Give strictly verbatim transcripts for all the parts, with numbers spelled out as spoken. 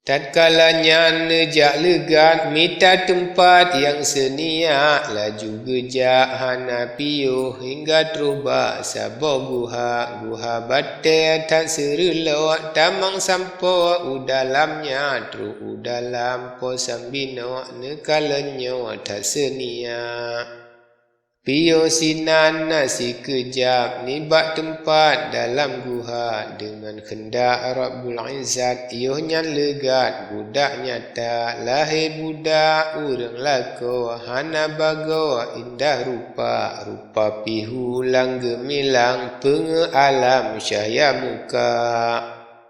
Tatkala nyan neujak leugat mita teumpat nyang seuniak, laju geujak hana piôh hingga troh bak saboh guha. Guha batée that seureulok, tamong sampoe u dalam nyan, troh u dalam po sambinoe, neukalon nyoe that seuniak. Piôh sinan na sikeujab nibak teumpat dalam guha. Deungon keundak Rabbul Izzat, yoh nyan leugat budak nyata. Lahé budak ureuëng lakoe, hana bagoe indah rupa, rupa pih hulang geumilang, peungeuh alam cahya muka.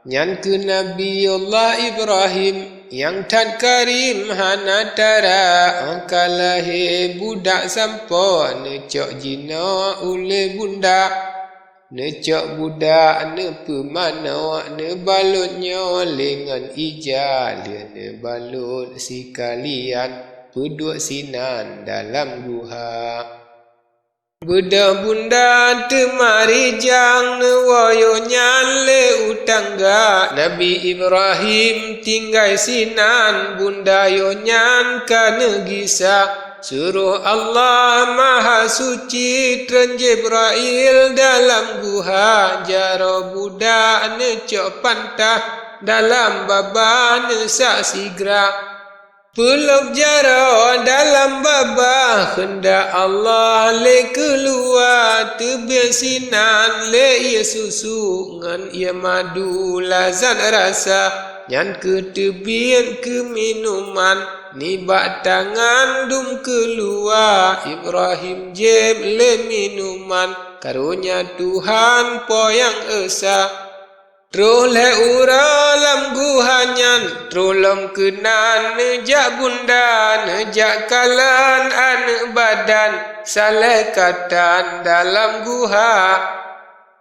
Nyan keuh Nabiullah Ibrahim nyang that karim hana tara. Óh ka lahé budak sampoe neucok jinoe ulée bunda. Neucok budak neupeumanoe, neubalot nyoe lé ngon ija, lheueh neubalot sikalian peuduek sinan dalam guha. Beudôh bunda teuma rijang, neuwoe yoh nyan lé u tangga. Nabi Ibrahim tinggai sinan, bunda yoh nyan ka neugisa. Suroh Allah Mahasuci treun Jibrail dalam guha, jaroe budak neucok pantah dalam babah neusak sigra. Peulôk jaroe dalam babah, keundak Allah lé keuluwa, teubiet sinan lé ié susu ngon ié madu lazat rasa, nyan keuh teubiet keu minuman. Nibak tangan dum keuluwa, Ibrahim jieb lé minuman, karonya Tuhan Po nyang Esa. Troh lhée uroe lam guha nyan, troh lom keunan neujak bunda, neujak kalon aneuëk badan, saleh katan dalam guha.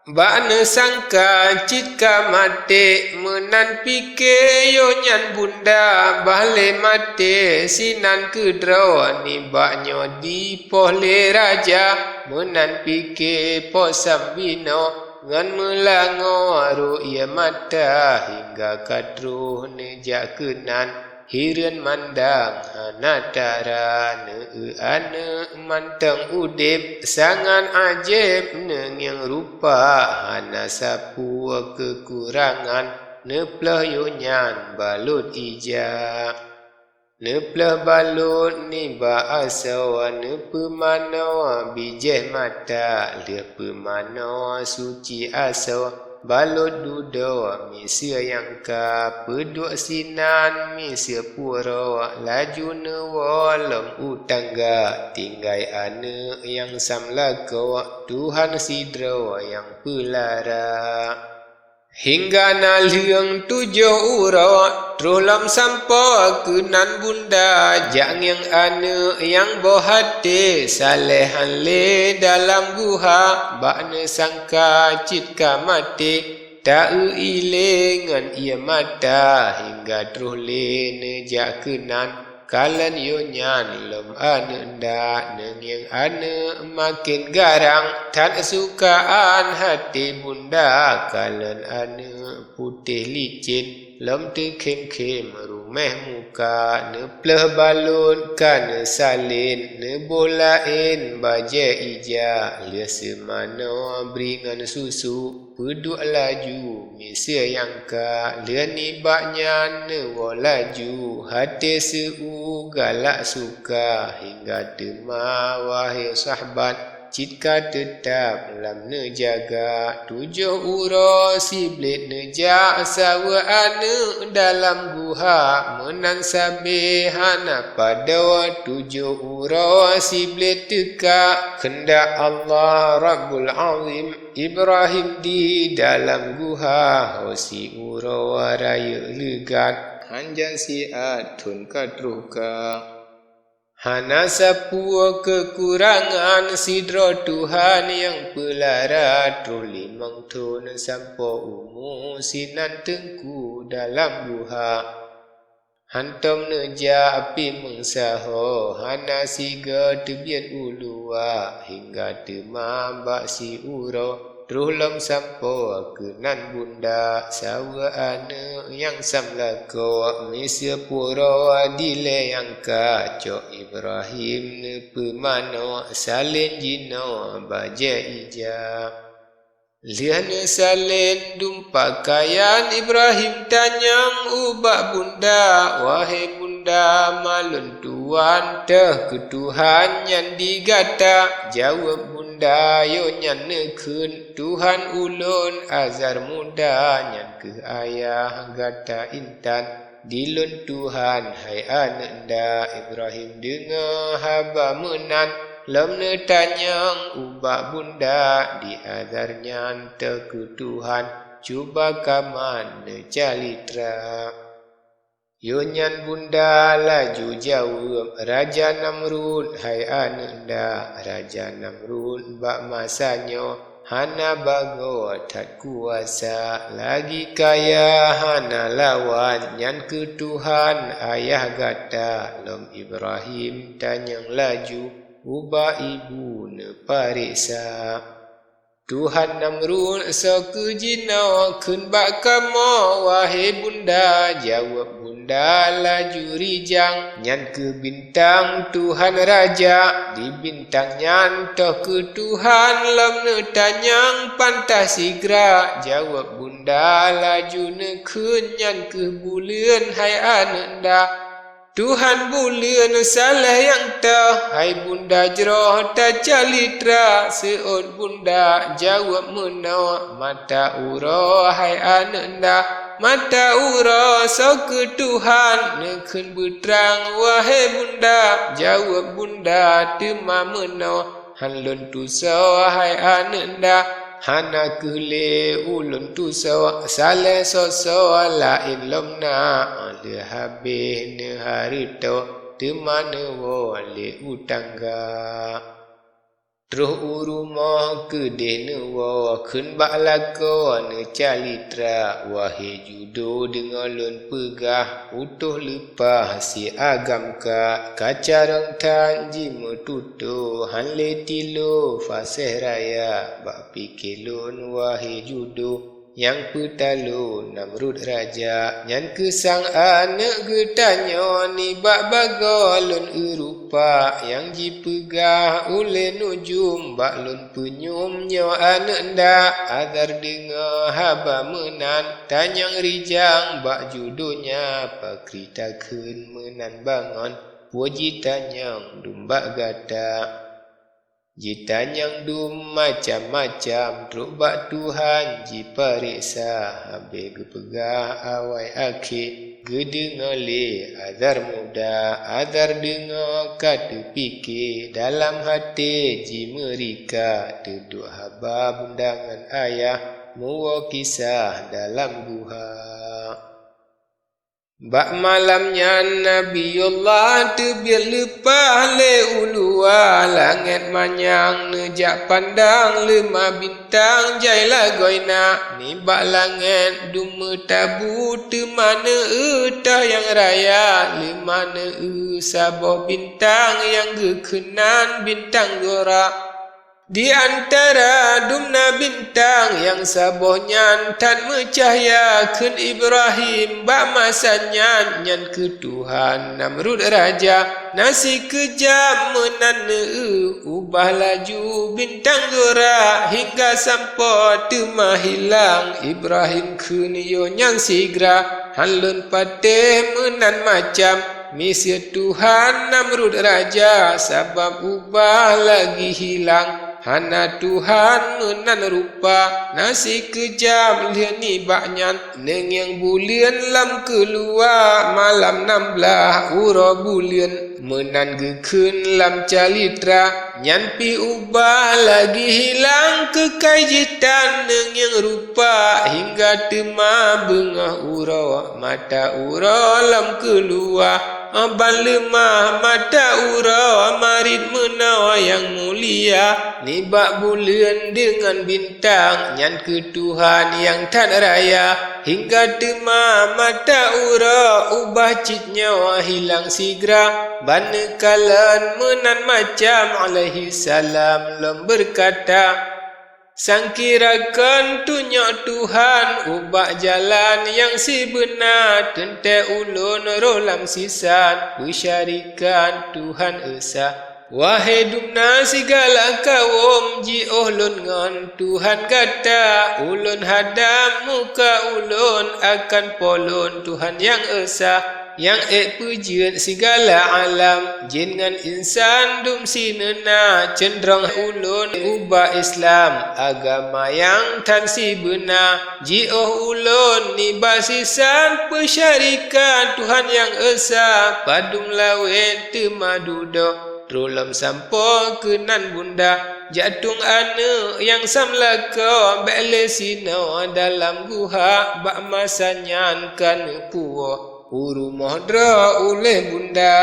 Bak neusangka cit ka maté, meunan pike yoh nyan bunda, bah lé maté sinan keudroe. Nibak nyoe dipoh lé raja, meunan pike Po Sambinoe. Ngon meulangoe rô ié mata, hingga ka troh neujak keunan. Hireuen mandang hana tara, neueu aneuëk mantong udeb, sangat ajéb neungieng rupa, hana sapeue keukurangan. Neuplôh yoh nyan balot ija. Neuplôh balot nibak asoe, neupeumanoe bijéh mata, lheueh peumanoe suci asoe, balot dudoe miseue nyang ka, peuduek sinan miseue puroe, laju neuwoe lom u tangga, tinggai aneuëk nyang sam lakoe, Tuhan sidroe nyang peulara. Hingga na lheueng tujoh uroe, troh lom sampoe keunan bunda, jak ngieng aneuëk nyang boh até, saleh han lé dalam guha, bak neusangka cit ka maté, taeu ilée ngon ié mata, hingga troh lé neujak keunan. Kalon yoh nyan lom aneuëk ndak, neungieng aneuëk maken garang, that sukaan haté bunda. Kalon aneuëk putéh licén, lom teukhém-khém ruméh muka, neuplôh balot ka neusalén, neuboh laén bajée ija, lheueh seumanoe bri ngon susu. Peuduek laju miseue nyang ka, lheueh nibak nyan neuwoe laju, haté seu galak suka, hingga teuma wahé sahbat, cit ka teutab lam neujaga. Tujoh uroe siblét neujak saweue aneuëk dalam guha, meunan sabé hana padôh. Tujoh uroe siblét teuka, keundak Allah Rabbul Azim. Ibrahim di dalam guha, ho siuroe rayeuk leugat, hanjan siat thon ka troh ka. Hana sapeue keukurangan, sidroe Tuhan nyang peulara, troh limong thon sampoe umu sinan teungku dalam guha. Hantom neujak pih meusaho, hana sigoe teubiet u luwa, hingga teuma bak siuroe Troh lom sampoe keunan bunda, saweue aneuëk nyang sam lakoe, miseue puroe dilée nyang ka cok Ibrahim neupeumanö, salén jinoe bajée ija. Lheueh neusalén dum peukayan Ibrahim tanyong ubak bunda, "Wahé bunda, ma lôn tuan teuh keu Tuhan nyan di gata?" Jaweueb bunda, "Yo nyan neukheun Tuhan ulôn azar muda, nyan kheueh ayah gata intan." "Di lôn Tuhan, hai aneuëk nda." Ibrahim deungoe haba meunan, lom neutanyong ubak bunda, "Di azar nyan teuh keu Tuhan, cuba kaman neucalitra." Yoh nyan bunda laju jaweueb, "Raja Namrud, hai aneuëk nda, Raja Namrud bak masa nyoe hana bagoe that kuasa, lagi kaya hana lawan, nyan kheueh Tuhan ayah gata." Lom Ibrahim tanyong laju ubak ibu neupareksa, "Tuhan Namrud soe kheueh jinoe?" "Kheun bak kamoe, wahé bunda," jaweueb bunda laju rijang, "nyan kheueh bintang Tuhan raja. Di bintang nyan teuh keu Tuhan lom neutanyong pantah sigra." Jaweueb bunda laju neukheun, "Nyan kheueh buleuen, hai aneuëk nda. Tuhan buleuen saléh nyang teuh, hai bunda jroh tacalitra." Seuôt bunda jaweueb meunoe, "Mata uroe, hai aneuëk nda, mata uroe soe kheueh Tuhan, neukheun beutrang, wahé bunda." Jaweueb bunda teuma meunoe, "Han lôn tusoe, hai aneuëk nda, hana kheueh lé ulôn tusoe, saléh soe-soe laén lom na." Lheueh habéh neuhareutoe teuma neuwoe lé u tangga. Troh u rumoh keudeh neuwoe, kheun bak lakoe neucalitra, "Wahé judo, deungoe lôn peugah, utôh leupah siagam ka, ka carông that jimeututoe, han lé tiloe faséh raya. Bak pike lôn, wahé judo, nyang peutalo Namrud raja, nyan kheueh sang aneuëk geutanyoe. Nibak bagoe lôn eu rupa nyang jipeugah ulée nujum, bak lôn peunyum nyoe aneuëk nda. Azar deungoe haba meunan, tanyong rijang bak judo nyan, pakri takheun meunan bangon, peue jitanyong dum bak gata?" Jitanyong dum macam-macam, trok bak Tuhan jipareksa, habéh geupeugah awai akhé, geudeungoe lé azar muda. Azar deungoe ka teupike, dalam até jimeurika, teuduek haba bunda ngon ayah, muwoe kisah dalam guha. Bak malam nyan Nabiullah teubiet leupah lé u luwa, langét manyang neujak pandang, leumah bintang jai lagoina. Nibak langét dum meutabu, teuma neueu toh nyang raya, leumah neueu saboh bintang nyang geukheun nan bintang Zuhra. Di antara dum na bintang nyang saboh nyan that meucahya, kheun Ibrahim bak masa nyan, nyan kheueh Tuhan Namrud raja. Na sikeujab meunan neueu, ubah laju bintang Zuhra, hingga sampoe teuma hilang. Ibrahim kheun, "Yo nyan sigra, han lôn patéh meunan macam. Miseue Tuhan Namrud raja, sabab ubah lagi hilang. Hana Tuhan meunan rupa, na sikeujab lheueh nibak nyan, neungieng buleuen lom keuluwa malam nam blaih uroe buleuen." Meunan geukheun lam calitra, nyan pih ubah lagi hilang, keukai jih tan neungieng rupa, hingga teuma beungoh uroe mata uroe lom keuluwa, ban leumah mata uroe marit meunoe nyang mulia. Nibak buleuen deungon bintang, nyan kheueh Tuhan nyang that raya, hingga teuma mata uroe ubah cit nyoe hilang sigra. Ban neukalon meunan macam alaihissalam lom beukata, Sangkirakan tunyok Tuhan ubak jalan nyang sibeuna, teuntée ulôn rôh lam sisan peusyarikan Tuhan Esa. Wahai dumna sigala kawöm, jiôh lôn ngon Tuhan gata, ulôn hadab muka ulôn akan Po lôn Tuhan nyang Esa, nyang ék peujeuet sigala alam, jin ngon insan dum sineuna, ceundrong ulôn ubak Islam, agama nyang tan sibeuna. Jiôh ulôn nibak sisan peusyarikan Tuhan nyang Esa, padum lawét teuma dudoe, trôh lom sampoe keunan bunda. Jak tueng aneuëk nyang sam lakoe, bék lé sinoe dalam guha, bak masa nyan ka neupuwoe u rumoh droe uléh bunda.